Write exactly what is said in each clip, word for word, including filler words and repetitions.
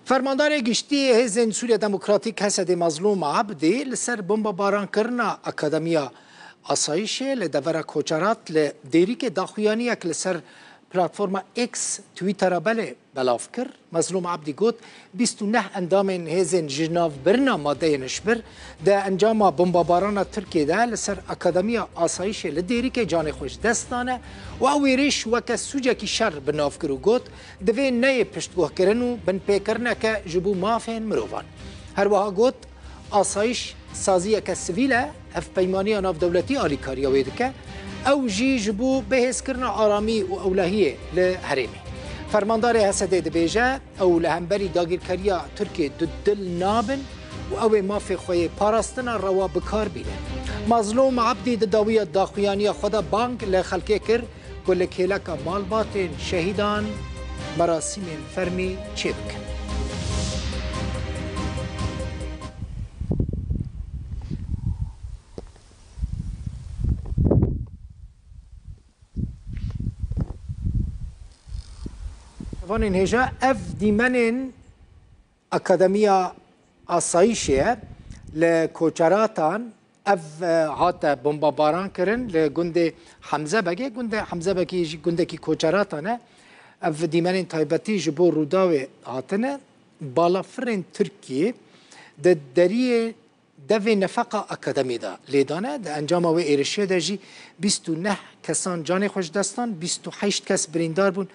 Fermandarê Giştî yê Hêzên Sûriya Demokratîk, H S D'ê, Mazlûm Abdî li ser bombebaran kirina Akademiya Asayîşê li devera Koçerat li Dêrikê daxuyaniyek li ser platforma X, Twittera belê, belav kir. Mazlûm Abdî got, bîst û neh endamên hêzên ji nav birina madeyên hişbir di encama bombebarana Tirkiyê de li ser Akademiya Asayîşê li Dêrikê canê xwe ji dest dane û ew êrîş weke sûcekî şer bi nav kir û got, divê neyê piştguhkirin û binpêkirineke ji bo mafên mirovan. Her wiha got, asayîş saziyeke sivîl e, hevpeymaniya navdewletî alîkariya wê dike, ew jî ji bo bihêzkirina aramî û ewlehiyê li herêmê. Fermandarê H S D'ê dibêje, ew li hemberî dagirkeriya Tirkiyê dudil nabin û ew ê mafê xwe yê parastina rewa bi kar bîne. Mazlûm Abdî di dawiya daxuyaniya xwe de bang li xelkê kir ku li kêleka malbatên şehîdan merasîmên fermî çêbikin. Vanên hêja, ev dîmenên Akademiya Asayîşê ye li Koçeratan. Ev, e, hate bombebaran kirin li gundê Hemzebegê. Gundê Hemzebegê jî gundekî Koçeratan e. Ev dîmenên taybetî ji bo Rûdawê hatine. Balafirên Tirkiyê di deriyê devê nefeqa akademiyê de lê dane. Di encama wê êrişê de jî bîst û neh kesan canê xwe ji dest dan, bîst û heşt kes birîndar bûn,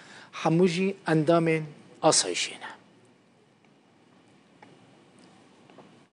hemû jî endamên asayîşê ne.